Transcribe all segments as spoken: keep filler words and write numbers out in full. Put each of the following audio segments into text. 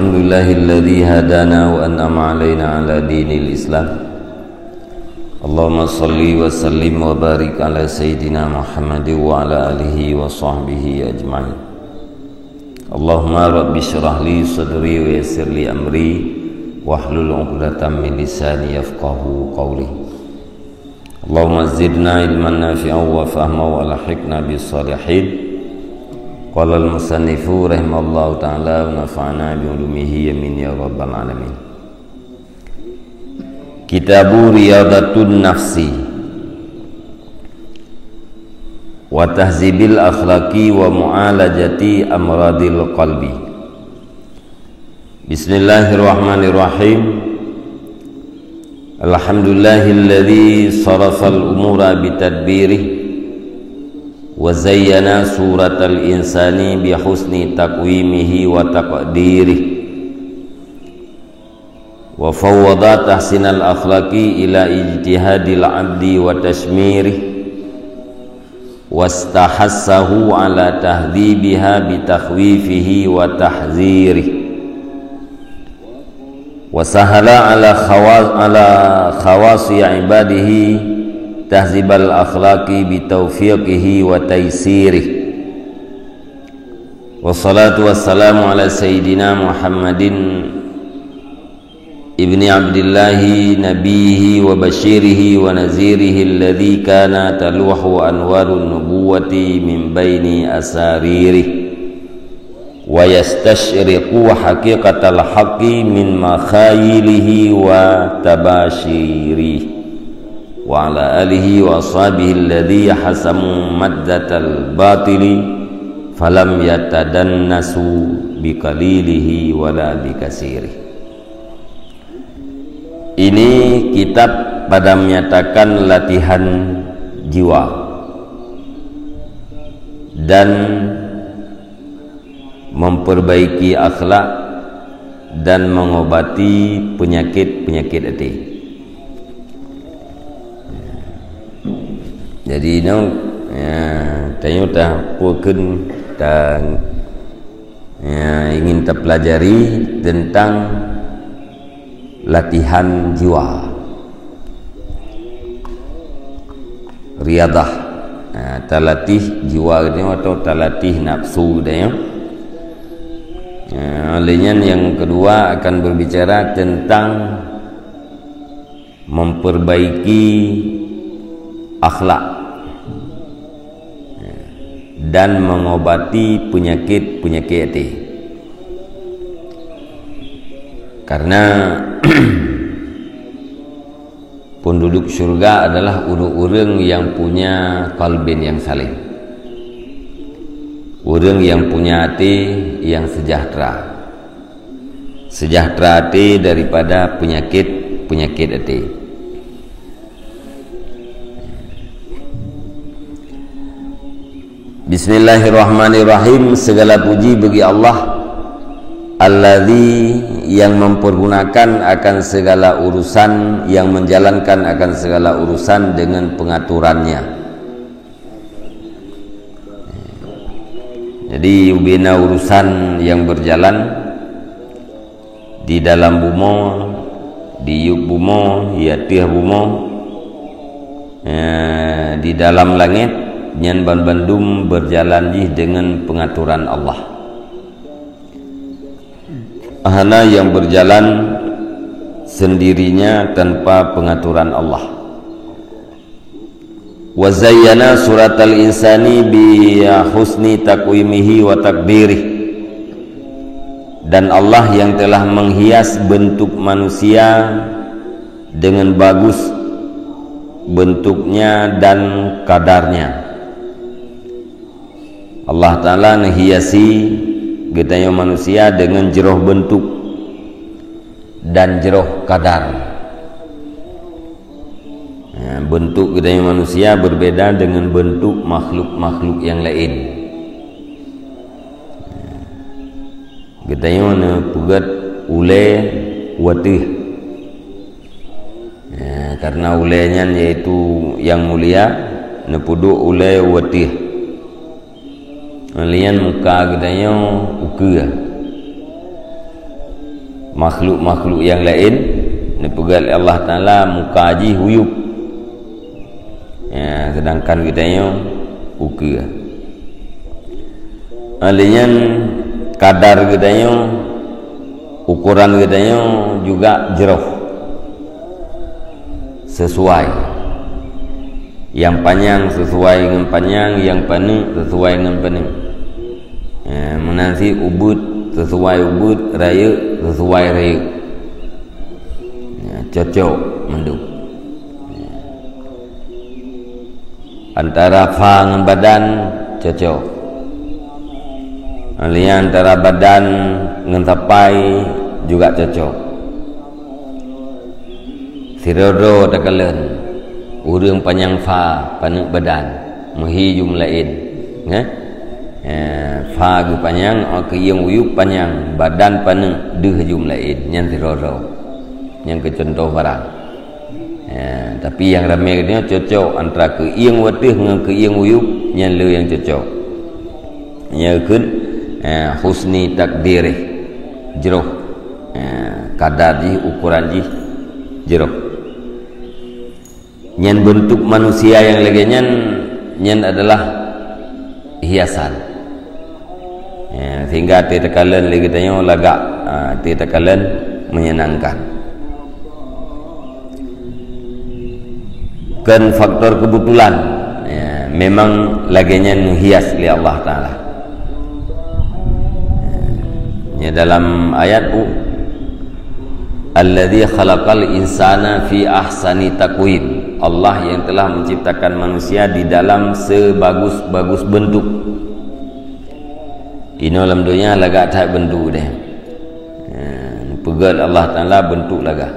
Alhamdulillahilladzi hadana wa an'ama alaina ala dinil Islam. Allahumma salli wa sallim wa barik ala sayyidina Muhammad wa ala alihi wa sahbihi ajma'in. Allahumma rabbi syrah li sadri wa yassir li amri wahlul 'uqdatam min lisani yafqahu qawli. Allahumma zidna ilman nafi'an wa fahma wa alhiqna bis salihin. Qala al-musannifu rahimallahu ta'ala wa nafa'na bi ulumihi, amin ya rabbal alamin. Kitabu Riyadatun Nafsi wa Tahzibil Akhlaqi wa Mu'alajati Amradil Qalbi. Bismillahirrahmanirrahim. Alhamdulillahilladzi sarafal umura bitadbirih wa zayyana suratal insani bihusni takwimihi wa taqdirih. Wa fawwada tahsinal akhlaqi ila ijtihadil abdi wa tashmirih, wastahassahu ala tahdzibiha bitakhwifihi wa tahdzirih. Wa sahala ala khawa-, ala khawasi ibadihi tahdzibal akhlaqi bitaufiqihi wa taisirih. Wassalatu wassalamu ala sayyidina Muhammadin ibni Abdillahi nabiyyihi wa basyirihi wa nazirihi alladzi kana taluhu anwarun nubuwati min baini asaririh wa yastashriqu haqiqatal haqqi min makhayilihi wa tabashirih. Wa ala alihi wa ashabihi alladzi hasamu maddatal batili falam yatadannasu biqalilihi wala bikasirih. Ini kitab pada menyatakan latihan jiwa dan memperbaiki akhlak dan mengobati penyakit-penyakit até. Jadi nyoe, ya, tanyoe tapeukheun ta, ya, ingin tapelajari tentang latihan jiwa. Riyadah. Ha, talatih jiwa geutanyoe atau talatih nafsu geutanyoe. Ha, lé nyan nyang keudua akan berbicara tentang memperbaiki akhlak dan mengobati penyakit-penyakit até. Karena penduduk syurga adalah ureuëng-ureuëng yang punya qalbin yang salim. Ureuëng yang punya até yang sejahtera. Sejahtera até daripada penyakit-penyakit até. Bismillahirrahmanirrahim. Segala puji bagi Allah, Alladzi yang mempergunakan akan segala urusan, yang menjalankan akan segala urusan dengan pengaturannya. Jadi, ubena urusan yang berjalan di dalam bumoe, di yup bumoe, di ateueh bumoe, eh, di dalam langét, nyan banbandum berjalan jih dengan pengaturan Allah. Hana yang berjalan sendirinya tanpa pengaturan Allah. Wa zayyana suratal insani bi husni takwimihi wa takdirih. Dan Allah yang telah menghias bentuk manusia dengan bagus bentuknya dan kadarnya. Allah Ta'ala neuhiasi geutanyoe manusia dengan jroh bentuk dan jroh kadar. Nah, bentuk geutanyoe manusia berbeda dengan bentuk makhluk-makhluk yang lain. Geutanyoe neupeugét ulée u ateueh. Ya, karena ulée nyan yaitu yang mulia, neupeuduek ulée u ateueh. Lian muka geutanyoe ukeue. Makhluk-makhluk nyang laén neupeugét lé Allah Taala muka jih uyueb. Ya, sedangkan geutanyoe ukeue. Lheueh nyan kadar geutanyoe, ukuran geutanyoe juga jroh, sesuai. Nyang panyang sesuai ngon panyang, nyang paneuk sesuai ngon paneuk. Eh, meunan cit ubeuet sesuai ubeuet, rayeuk sesuai rayeuk. Ya, cocok mandum. Ya. Antara fa ngon badan cocok. Lheueh nyan antara badan ngon sapai juga cocok. Sidroe-droe takalon, ureuëng panyang fa paneuk badan, meuhi jeuem laén. Nyan? Eh, fa geupanyang, keuieng uyueb panyang, badan paneuk deuh jeuem laén. Nyan sidroe-droe. Nyan keu cuntoh barang. Eh, tapi nyang ramé nyoe cocok antara keuieng wateuh ngon keuieng uyueb, nyan le nyang cocok. Nyan kheun, eh, husni takdirih, jroh. Eh, kadar jih, ukuran jih jroh. Nyan beuntuk manusia nyang lagée nyan, nyan adalah hiasan. Eh, sehingga até takalon lé geutanyoe lagak, ah, até takalon menyenangkan. Kon faktor kebetulan. Ya, memang lagée nyan neuhias lé Allah Taala. Ya, dalam ayat tu, "Alladzi khalaqal insana fi ahsani taqwim." Allah yang telah menciptakan manusia di dalam sebagus-bagus bentuk. Inoe lam donya lagak that bentuk deh. Ya, peugét Allah Taala bentuk lagak.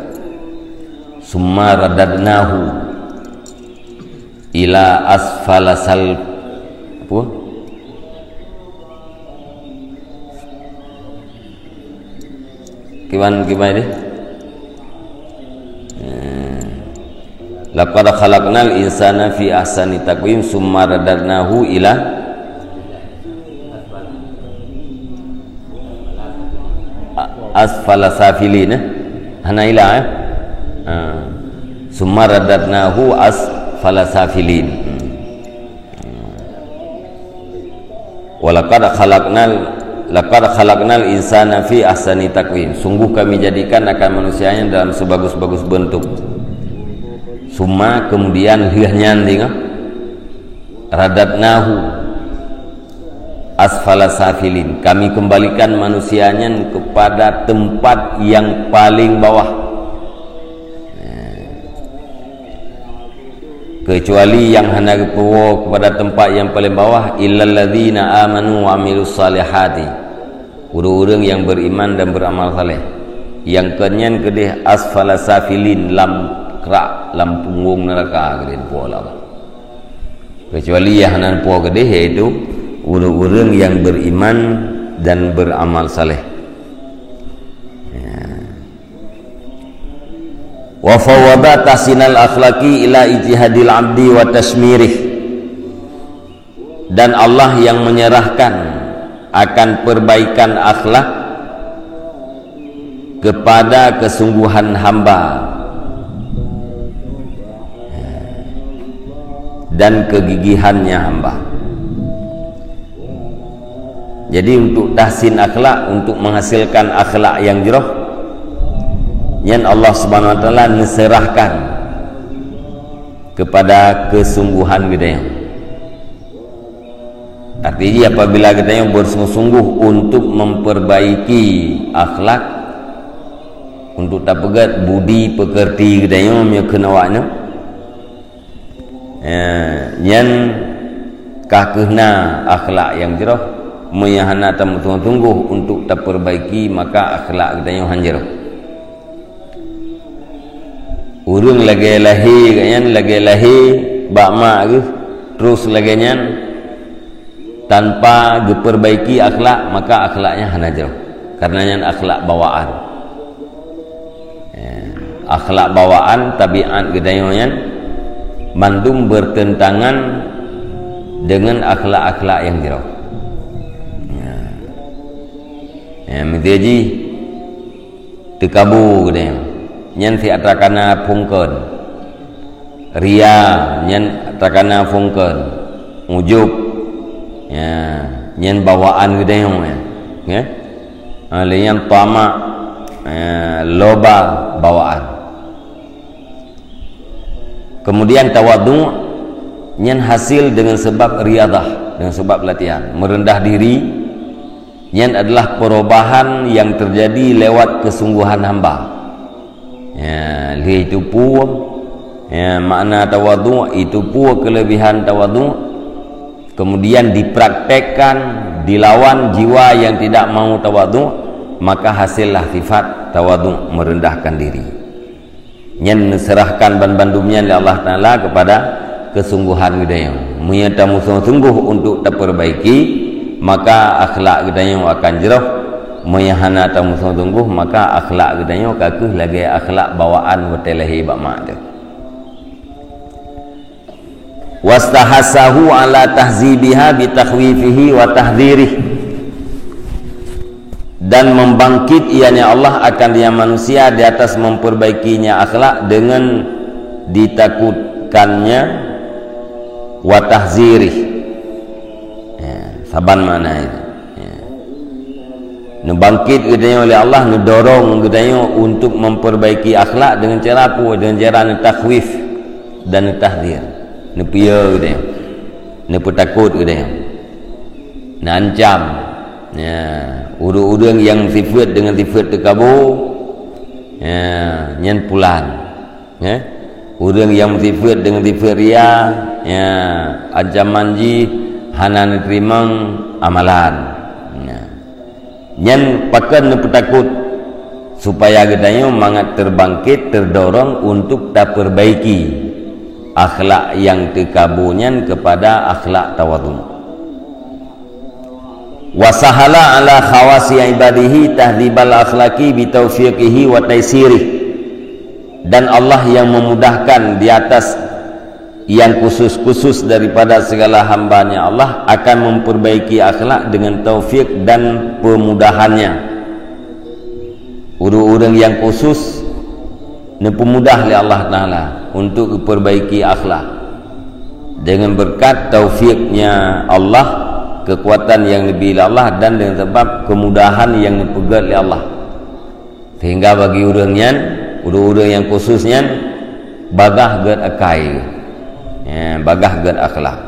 "Summa radadnahu ila asfala sal-," apa? Kiban, kiban deh. Eh, "Laqad khalaqnal insana fi ahsani taqwim, summa radadnahu ila a-, asfala safilin, eh?" Hana ila, eh? Ha. "Summa radadnahu asfala safilin." Hmm. "Wa laqad khalaqnal, laqad khalaqnal insana fi ahsani taqwim." Sungguh Kami jadikan akan manusia nyan dalam sebagus-bagus bentuk. "Summa," kemudian lheueh nyan, deungö, "radadnahu asfala safilin." Kami kembalikan manusia nyan kepada tempat yang paling bawah. Kecuali nyang hana geupeuwoe kepada tempat nyang paleng bawah, "illalladzina amanu wa amilus salihati." Ureuëng-ureuëng nyang beriman dan beramal saleh. Nyang keunyan keudeh asfala safilin, lam krak, lam punggong neuraka keudeh neupo lé Allah. Kecuali nyang hana neupo keudeh, yaitu ureuëng-ureuëng nyang beriman dan beramal saleh. Ya. "Wa fawwada tahsinal akhlaqi ila ijtihadil abdi wa tashmirih." Dan Allah yang menyerahkan akan perbaikan akhlak kepada kesungguhan hamba dan kegigihannya hamba. Jadi, untuk tahsin akhlak, untuk menghasilkan akhlak yang jroh, nyan Allah Subhanahu wa Taala neuserahkan kepada kesungguhan geutanyoe. Artinya, apabila geutanyoe bersungguh-sungguh untuk memperbaiki akhlak, untuk tapeugét budi pekerti geutanyoe meunyoe kheun awaknyoe, eh, nyan ka kheueh na akhlak nyang jroh. Meunyoe hana tameutueng-tueng untuk tapeurbaiki, maka akhlak geutanyoe han jroh. Ureuëng lagée lahé geuh nyan, lagée lahé bak mak geuh, terus lagée nyan, tanpa geupeurbaiki akhlak, maka akhlaknya hana jroh. Karena nyan akhlak bawaan. Eh, akhlak bawaan, tabiat geutanyoe nyan, mandum bertentangan dengan akhlak-akhlak nyang jroh. Ya. Ya, meuteujih Teukabo geutanyoe, nyan siat takana phungkeun. Ria, nyan takana phungkeun. Ujub, ya, nyan bawaan geutanyoe, ya. Ya. Ha, lé nyan tamak, ya, loba bawaan. Kemudian tawadhu, nyan hasil dengan sebab riadah, dengan sebab latihan. Merendah diri, nyan adalah perubahan yang terjadi lewat kesungguhan hamba. Ya, lheueh itu peue, ya, makna tawadhu, itu peue kelebihan tawadhu, kemudian dipraktekkan dilawan jiwa yang tidak mau tawadhu, maka hasillah sifat tawadhu, merendahkan diri. Nyan neuserahkan banbandum nyan lé Allah Taala kepada kesungguhan geutanyoe. Meunyoe tameusungguh-sungguh untuk taperbaiki, maka akhlak geutanyoe akan jroh. Meunyoe hana tameusungguh-sungguh, maka akhlak geutanyoe ka kheueh lagée akhlak bawaan watée lahé bak mak teuh. Wastahassahu ala tahzibiha bitakhwifihi wa tahdzirih. Dan membangkit ianya Allah akan dia manusia di atas memperbaikinya akhlak dengan ditakutkannya, wa tahdzirih. Ya, saban makna itu. Ya. Neubangkit geutanyoe lé Allah, neudorong geutanyoe untuk memperbaiki akhlak dengan cara apa? Dengan cara neutakhwif dan neutahdzir. Neupieu geutanyoe. Neupeutakot geutanyoe. Neuancam. Ya, ureuëng-ureuëng nyang sifeuet dengan sifeuet teukabo, ya, nyan pulan. Ya. Ureuëng nyang sifeuet dengan sifeuet ria, ya, ancaman jih hana neuteurimong amalan. Ya. Nyan pakon neupeutakot, supaya geutanyoe mangat teubangkit, teudorong untuk tapeurbaiki akhlak nyang teukabo nyan keupada akhlak tawadhu. Wa sahala ala khawasi ibadihi tahdzibal akhlaqi bi taufiqihi wa taisirih. Dan Allah yang memudahkan di atas yang khusus-khusus daripada segala hamba-Nya Allah akan memperbaiki akhlak dengan taufik dan pemudahan-Nya. Ureuëng-ureuëng nyang khusus neupeumudah lé Allah Taala untuk geupeurbaiki akhlak. Dengan berkat taufik-Nya Allah, kekuatan nyang neubi lé Allah dan dengan sebab kemudahan nyang neupeugét lé Allah. Sehingga bagi ureuëng nyan, ureuëng-ureuëng nyang khusus nyan, bagah gét akai. Ya, bagah gét akhlak.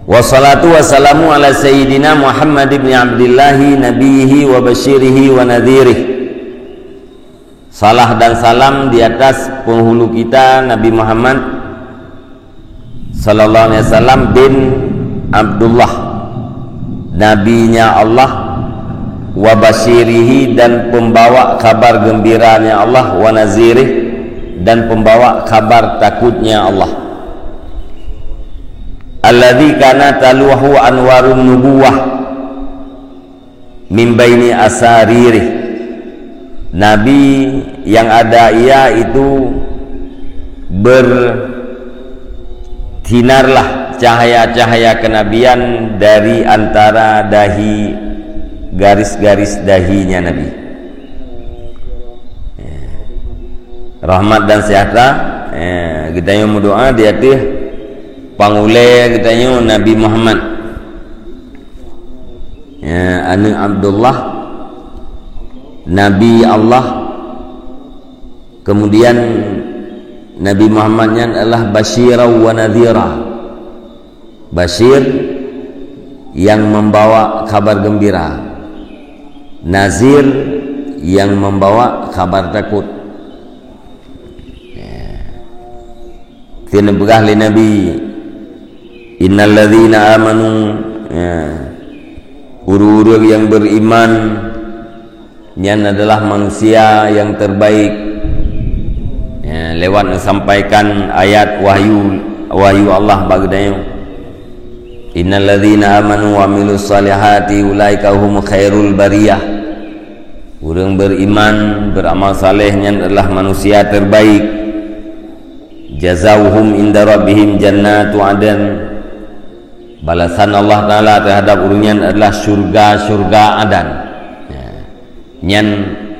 Wassalatu wassalamu ala sayyidina Muhammad ibn Abdillah nabiyhi wa basyirihi wa nadhirih. Salah dan salam di atas penghulu kita Nabi Muhammad sallallahu alaihi wasallam bin Abdullah, nabinya Allah, wa basyirihi, dan pembawa kabar gembiranya Allah, wa nazirih, dan pembawa kabar takutnya Allah. Alladzi kana taluhu anwarun nubuwah min baini asaririh. Nabi yang ada ia itu bersinarlah cahaya-cahaya kenabian dari antara dahi, garis-garis dahinya Nabi. Rahmat dan sejahtera, eh, geutanyoe meudoa di ateueh pangulée geutanyoe Nabi Muhammad. Ya, aneuk Abdullah, Nabi Allah. Kemudian Nabi Muhammad nyan adalah basyira wa nadhira. Basyir yang membawa kabar gembira. Nazir yang membawa kabar takut. Ya. Keuneuk peugah lé Nabi, "Innalladzina amanu," ya, ureuëng-ureuëng nyang beriman, nyan adalah manusia yang terbaik. Ya, lewat neusampaikan ayat wahyu, wahyu Allah bak geutanyoe. "Innalladzina amanu wa amilus salihati ulaika hum khairul bariyah." Ureuëng beriman, beramal saleh nyan adalah manusia terbaik. Jazauhum inda rabbihim jannatu adn. Balasan Allah Taala terhadap ureuëng nyan adalah syurga-syurga Adan. Ya. Nyan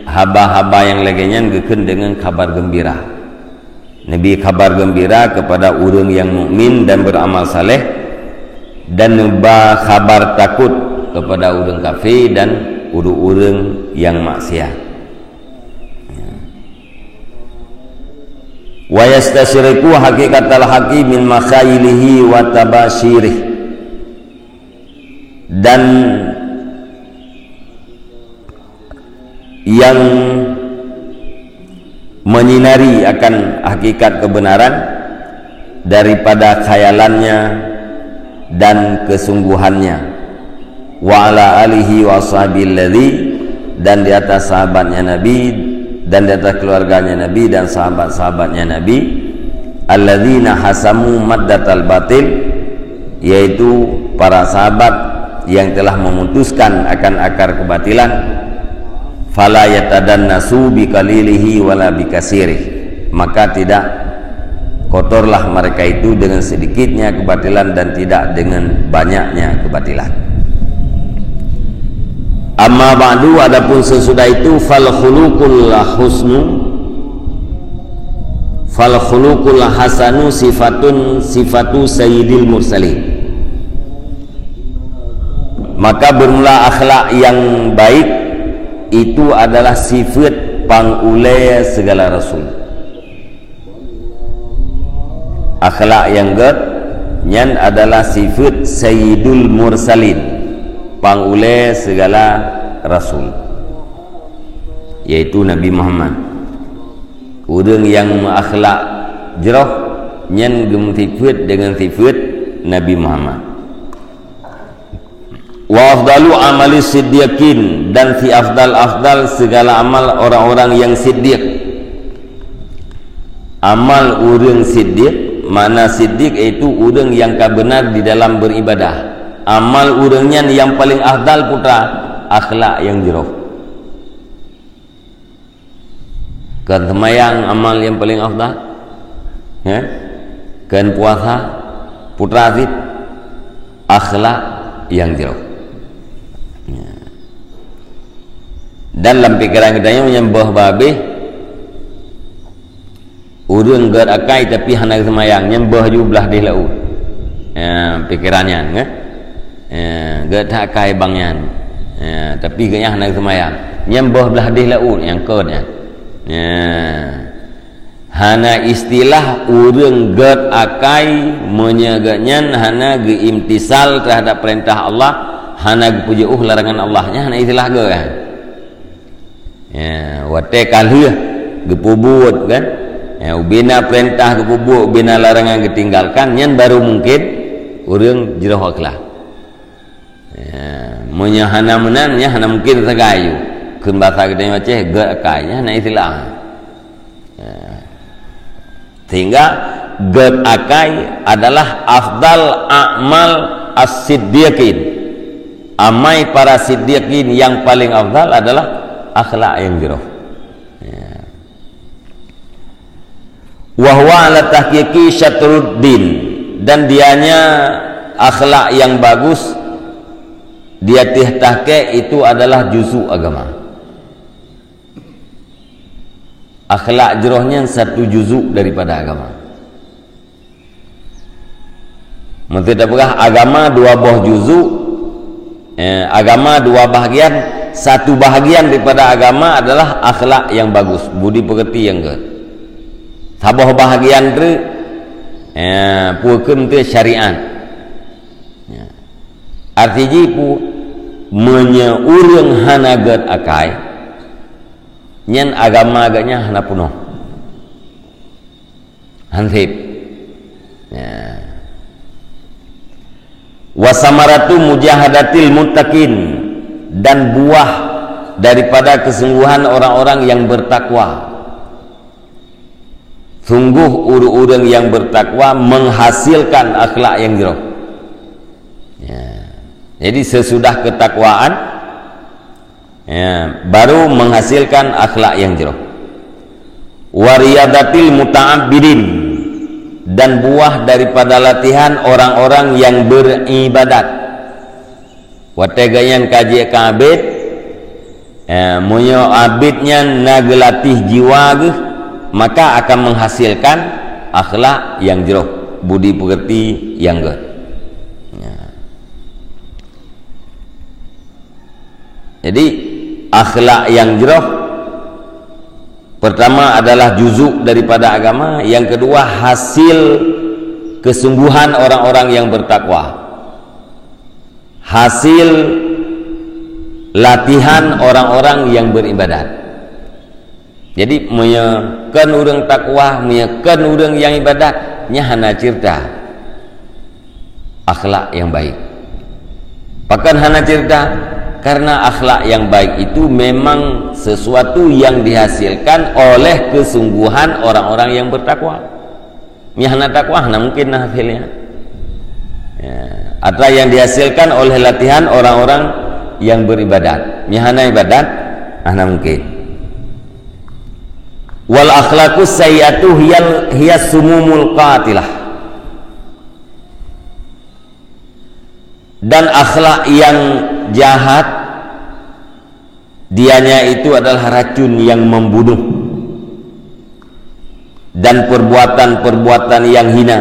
haba-haba nyang lagée nyan geukheun deungon kabar geumbira. Neubi kabar geumbira keupada ureuëng nyang mukmin dan beuramal saleh, dan neuba kabar takot keupada ureuëng kafé dan ureuëng-ureuëng nyang maksiat. Wa yastasyriqu haqiqatal haqqi min makhailihi wa tabasyirih. Dan yang menyinari akan hakikat kebenaran daripada khayalannya dan kesungguhannya. Wa ala alihi wa ashabihi alladzi, dan di atas sahabatnya Nabi, dan di atas keluarganya Nabi dan sahabat-sahabatnya Nabi, alladzina hasamu maddatal batil, yaitu para sahabat yang telah memutuskan akan akar kebatilan, fala yatadannasu biqalilihi wala bikasirih, maka tidak kotorlah mereka itu dengan sedikitnya kebatilan dan tidak dengan banyaknya kebatilan. Amma ba'du, adapun sesudah itu, fal khuluqul husnu, fal khuluqul hasanu sifatun, sifatu sayyidil mursalin. Maka bermula akhlak yang baik itu adalah sifat pangulée segala rasul. Akhlak nyang gét nyan adalah sifat sayyidul mursalin, pangulée segala rasul, yaitu Nabi Muhammad. Ureuëng nyang meuakhlak jroh nyan geumeusipat deungon sifat Nabi Muhammad. Wa afdalu amali siddiqin, dan si afdal-afdal segala amal orang-orang yang siddiq. Amal ureuëng siddiq, makna siddiq yaitu ureuëng yang ka benar di dalam beribadah. Amal ureuëng nyan yang paling afdal putra, akhlak yang jroh. Kon seumayang amal nyang paleng afdal? Ya? Kon puasa? Putra cit, akhlak nyang jroh. Ya. Dan lam pikeran geutanyoe nyang boh babeh, ureuëng gét akai tapi hana seumayang, nyang boh ju blah deh laôt. Ya, pikeran nyan, kan? Ya, gét that akai bang nyan. Ya, tapi geuhnyan hana seumayang. Nyang boh blah deh laôt nyang kon nyan. Ya. Hana istilah ureuëng gét akai meunyoe geuhnyan hana geuimtisal terhadap peurintah Allah, hana geupeujeuôh larangan Allah. Nyan hana istilah gét. Ya, watée ka lheueh geupeubuet kan. Ya, ubena peurintah geupeubuet, ubena larangan geutinggalkan, nyan baru mungkin ureuëng jroh akhlak. Ya, meunyoe hana meunan, nyan hana mungkin sagai. Kheun basa geutanyoe Aceh, gét akai, nyan hana istilah. Ya. Sehingga gét akai adalah afdal a'mal as-siddiqin. Amai para siddiqin yang paling afdal adalah akhlak yang jroh. Ya. Wa huwa ala tahqiqi syatruddin, dan dianya akhlak yang bagus di ateueh tahqiq itu adalah juzuk agama. Akhlak jroh nyan satu juzuk daripada agama. Meunteuk tapeugah agama dua boh juzuk, eh, agama dua bahagian, satu bahagian daripada agama adalah akhlak yang bagus, budi peureuti yang gét. Saboh bahagian tu, eh, peue kheun teu syariat. Ya. Arti jih peue, meunyoe ureuëng hana gét akai, nyan agama geuhnyan hana peunoh. Hansip. Ya. Wa samaratu mujahadatil muttaqin, dan buah daripada kesungguhan orang-orang yang bertakwa. Sungguh ureuëng-ureuëng yang bertakwa menghasilkan akhlak yang jroh. Ya. Jadi sesudah ketakwaan, ya, baru menghasilkan akhlak yang jroh. Wa riyadatil muta'abbidin, dan buah daripada latihan orang-orang yang beribadat. Watée geuhnyan ka jeuet keu abét, Eh, meunyoe abit nyan na geulatih jiwa geuh, maka akan menghasilkan akhlak nyang jroh, budi peureuti nyang gét. Ya. Jadi, akhlak nyang jroh, pertama adalah juzuk daripada agama, yang kedua hasil kesungguhan orang-orang yang bertakwa. Hasil latihan orang-orang yang beribadat. Jadi, meunyoe kon ureuëng takwa, meunyoe kon ureuëng nyang ibadat, nyan hana ceurita akhlak nyang baik. Pakon hana ceurita? Karena akhlak nyang baik itu memang sesuatu yang dihasilkan oleh kesungguhan orang-orang yang bertakwa. Nyang hana takwa, hana mungkin na hasilnya. Ya. Atra yang dihasilkan oleh latihan orang-orang yang beribadat. Nyang hana ibadat, hana mungkin. Wal akhlaqus sayyi'atu hiyal, hiyas sumumul qatilah. Dan akhlak yang jahat, dianya itu adalah racun yang membunuh. Dan perbuatan-perbuatan yang hina,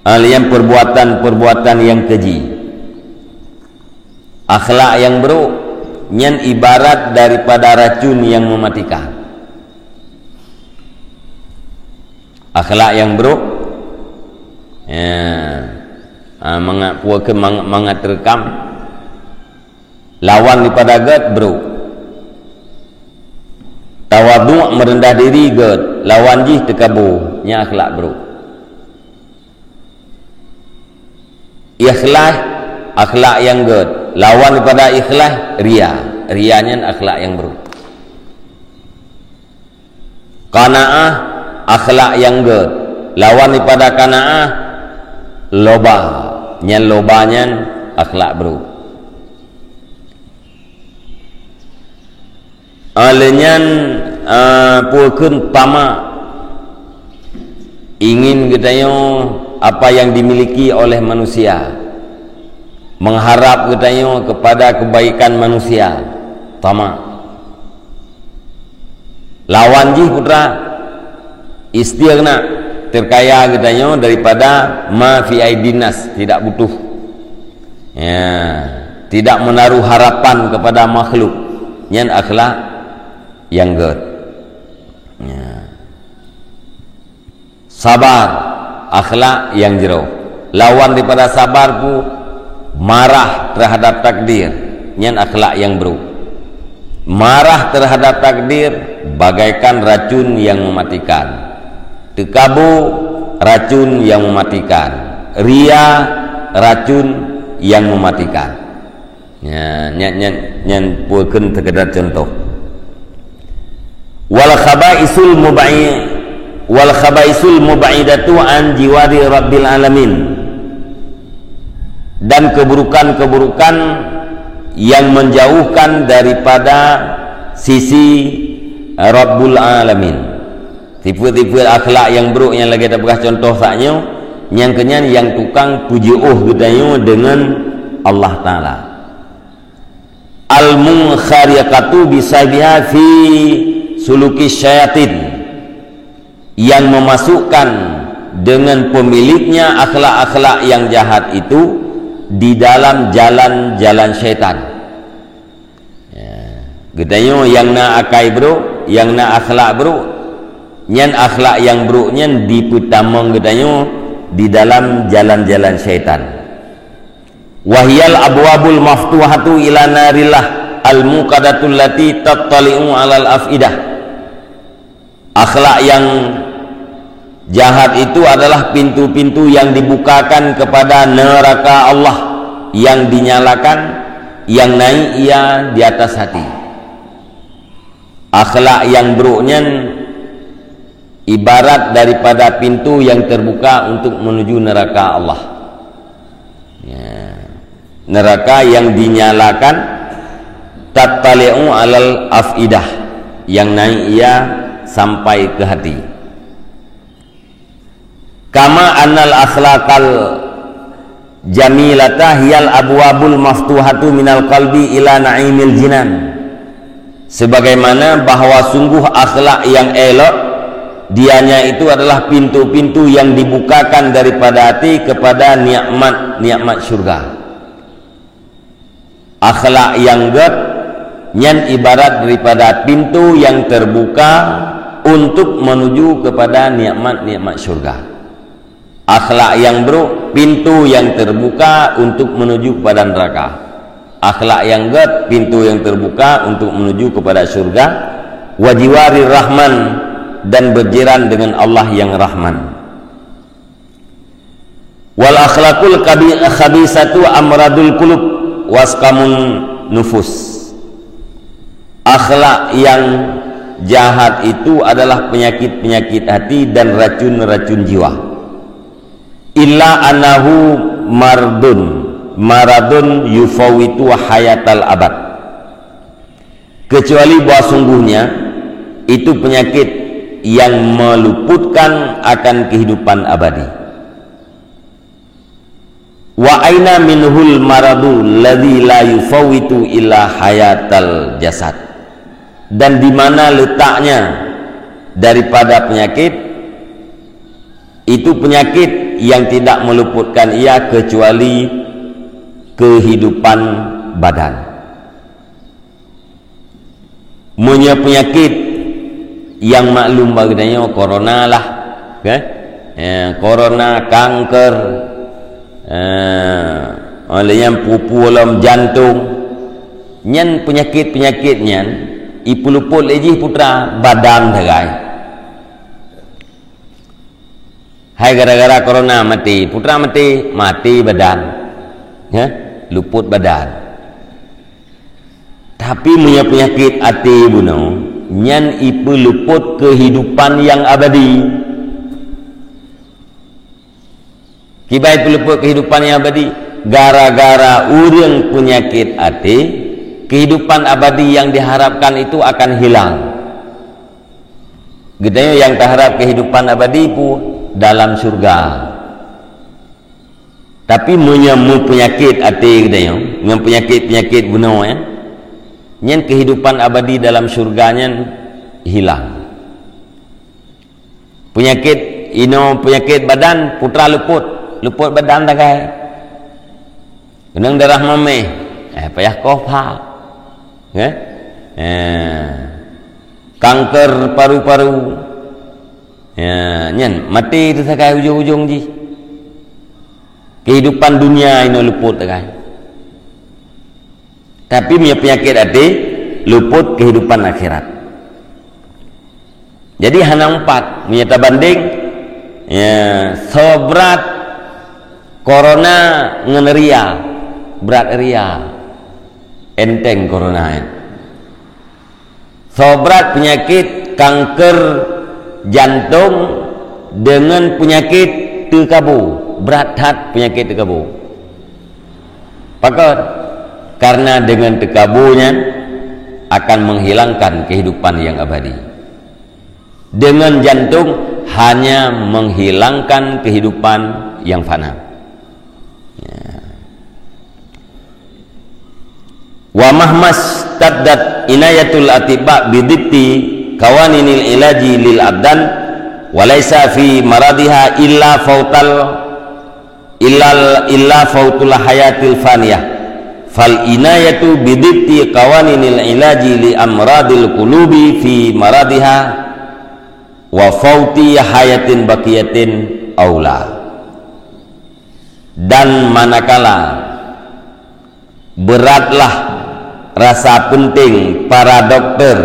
alian perbuatan-perbuatan yang keji. Akhlak yang buruk, nyan ibarat daripada racun yang mematikan. Akhlak yang buruk, ya, ah, mangat puakan, mangat, mangat terekam. Lawan daripada gét, buruk. Tawaduk, merendah diri, gét. Lawan jih, teukabu. Nyan akhlak buruk. Ikhlas, akhlak nyang gét. Lawan daripada ikhlas, ria. Ria nyan akhlak nyang buruk. Qanaah, akhlak nyang gét. Lawan daripada qanaah, loba. Nyan loba nyan akhlak buruk. Aleuh nyan, eh, peue kheun tamak, ingin geutanyoe apa yang dimiliki oleh manusia, mengharap geutanyoe kepada kebaikan manusia, tamak. Lawan jih putra, istighna, terkaya geutanyoe daripada ma fi aidin nas, tidak butuh. Ya, tidak menaruh harapan kepada makhluk. Nyan akhlak nyang gét. Ya. Sabar, akhlak nyang jroh. Lawan daripada sabar pu, marah terhadap takdir. Nyan akhlak nyang buruk. Marah terhadap takdir bagaikan racun yang mematikan. Teukabu, racun yang mematikan. Ria, racun yang mematikan. Nyan, nyan, nyan, nyan peue kheun sekedar contoh. Wal khabaisul mubai-, wal khabaisul mubaidatu an jiwari Rabbil alamin. Dan keburukan-keburukan yang menjauhkan daripada sisi Rabbul alamin. Sifeuet-sifeuet akhlak nyang buruk nyang lagée tapeugah contoh saat nyoe, nyang keunyan nyang tukang peujiôh geutanyoe deungon Allah Taala. Al-munkhariqatu bisaibiha fi suluki syayatin, yang memasukkan dengan pemiliknya akhlak-akhlak yang jahat itu di dalam jalan-jalan syaitan. Ya. Geutanyoe nyang na akai brok, nyang na akhlak brok, nyan akhlak nyang brok nyan dipeutamong geutanyoe di dalam jalan-jalan syaitan. Wahiyal abwabul maftuhatu ila narillah al-muqadatul lati tattali'u alal afidah. Akhlak yang jahat itu adalah pintu-pintu yang dibukakan kepada neraka Allah yang dinyalakan, yang naik ia di atas hati. Akhlak yang buruk nyan ibarat daripada pintu yang terbuka untuk menuju neraka Allah. Ya. Neraka yang dinyalakan, tattali'u alal afidah, yang naik ia sampai ke hati. Kama annal akhlaqal Jamilata hiyal abwabul maftuhatu minal qalbi ila na'imil jinan. Sebagaimana bahwa sungguh akhlak yang elok, dianya itu adalah pintu-pintu yang dibukakan daripada hati kepada nikmat-nikmat syurga. Akhlak yang gét nyan ibarat daripada pintu yang terbuka untuk menuju kepada nikmat-nikmat syurga. Akhlak yang buruk, pintu yang terbuka untuk menuju kepada neraka. Akhlak yang gét, pintu yang terbuka untuk menuju kepada syurga. Wa jiwarir Rahman, dan berjiran dengan Allah yang Rahman. Wal akhlaqul kabi-, khabisatu amradul qulub wasqamun nufus. Akhlak yang jahat itu adalah penyakit-penyakit hati dan racun-racun jiwa. Illa annahu mardun, maradun yufawitu hayatal abad. Kecuali bahwa sungguhnya itu penyakit yang meluputkan akan kehidupan abadi. Wa aina minhul maradu alladzi la yufawitu illa hayatal jasad. Dan di mana letaknya daripada penyakit? Itu penyakit yang tidak meluputkan ia kecuali kehidupan badan. Meunyoe peunyakét nyang maklum bak geutanyoe corona lah, kan? Eh, corona, kanker, eh, lheuh nyan peue-peue lom, jantong. Nyan peunyakét-peunyakét nyan ipeulupot lé jih putra badan sagai. Hai gara-gara corona maté, putra maté, maté badan. Ya, lupot badan. Tapi meunyoe peunyakét até bunoe, nyan ipeulupot keuhidupan nyang abadi. Kiban ipeulupot keuhidupan nyang abadi? Gara-gara ureuëng peunyakét até, keuhidupan abadi nyang diharapkan itu akan hilang. Geutanyoe nyang taharap keuhidupan abadi pu dalam syurga. Tapi meunyoe meupeunyakét até geutanyoe ngon peunyakét-peunyakét bunoe, eh, nyan keuhidupan abadi dalam syurga nyan hilang. Peunyakét inoe, peunyakét badan, putra lupot, lupot badan sagai. Keunong darah mamèh, eh, payah koh pha. Eh? Eh. Kanker paru-paru. Ya, nyan maté teuh sagai ujong-ujong jih. Keuhidupan dunia inoe lupot sagai. Tapi meunyoe peunyakét até, lupot keuhidupan akhirat. Jadi hana meupat meunyoe tabandéng, ya, soe brat corona ngon ria, brat ria. Enteng corona nyan. Soe brat peunyakét kanker jantong deungon peunyakét teukabo, brat that peunyakét teukabo. Pakon? Karena deungon teukabo nyan akan menghilangkan kehidupan yang abadi. Deungon jantong hanya menghilangkan kehidupan yang fana. Ya. Wa mahmas taddat inayatul atibba bidibti kawaninil ilaji lil abdan, wa laisa fi maradiha illa fautal illal illa fautul hayatil faniyah. Fal inayatu bidibti kawaninil ilaji li amradil qulubi fi maradiha wa fauti hayatin baqiyatin aula. Dan manakala beratlah rasa penting para dokter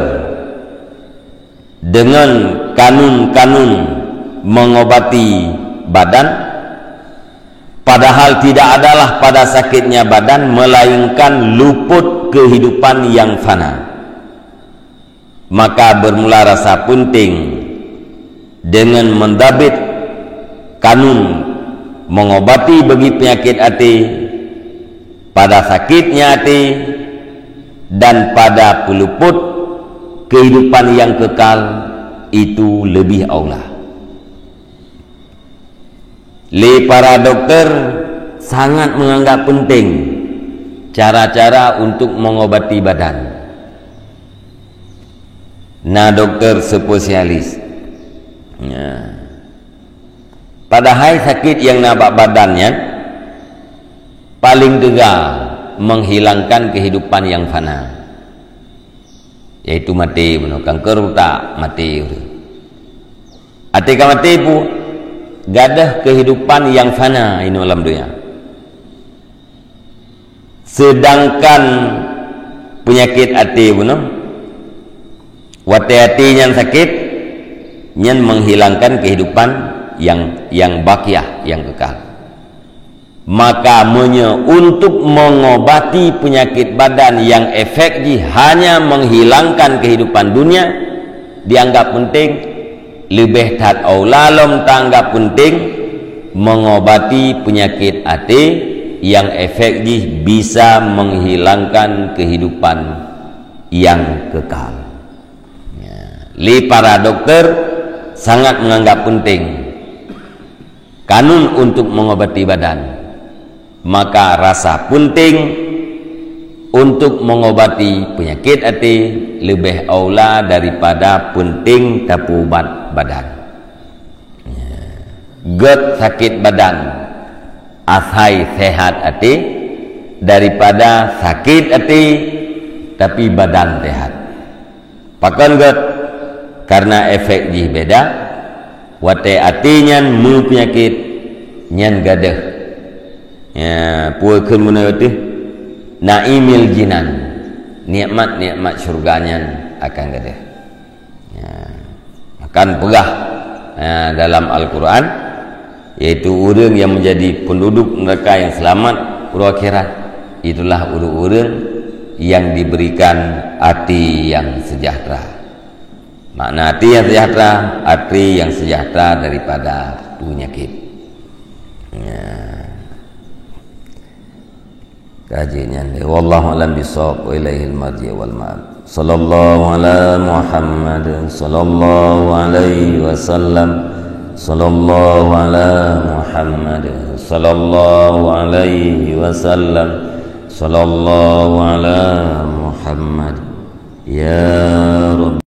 dengan kanun-kanun mengobati badan, padahal tidak adalah pada sakitnya badan melainkan luput kehidupan yang fana. Maka bermula rasa penting dengan mendabit kanun mengobati bagi penyakit até, pada sakitnya até, dan pada peluput kehidupan yang kekal itu lebih aula. Lé para dokter, sangat menganggap penting cara-cara untuk mengobati badan. Na dokter spesialis. Ya. Padahai sakit nyang na bak badan nyan paling teuga menghilangkan kehidupan yang fana, yaitu maté bunoe, kanker utak, maté ureuëng. Até ka maté pu, gadôh kehidupan yang fana inoe lam donya. Sedangkan penyakit até bunoe, watée até nyan sakit, nyan menghilangkan kehidupan yang, yang baqiah, yang kekal. Maka meunyoe untuk mengobati penyakit badan yang efek jih hanya menghilangkan kehidupan dunia dianggap penting, leubeh that aula lom taanggap penting mengobati penyakit até yang efek jih bisa menghilangkan kehidupan yang kekal. Ya, lé para dokter sangat menganggap penting kanun untuk mengobati badan, maka rasa penting untuk mengobati penyakit até leubeh aula daripada penting tapeuubat badan. Gét sakét badan, asai sehat até, daripada sakét até, tapi badan sehat. Pakon gét? Karena efek jih beda, watée até nyan meupeunyakét, nyan gadôh. Ya, peue kheun meunan teuh? Naimil jinan, nikmat-nikmat syurga nyan akan gadôh. Ya. Akan peugah, ya, dalam Al-Quran, yaitu ureuëng yang menjadi penduduk neraka yang selamat uroe akhirat, itulah ureuëng-ureuëng yang diberikan até yang sejahtera. Makna até yang sejahtera, até yang sejahtera daripada penyakit. Ya. Kaji nyan deh. Wallahu a'lam bishawab. Wa ilaihil marji' wal ma'ab. Sallallahu ala Muhammad, sallallahu alaihi wasallam. Sallallahu ala Muhammad, sallallahu alaihi wasallam. Sallallahu ala Muhammad. Ya Rabb.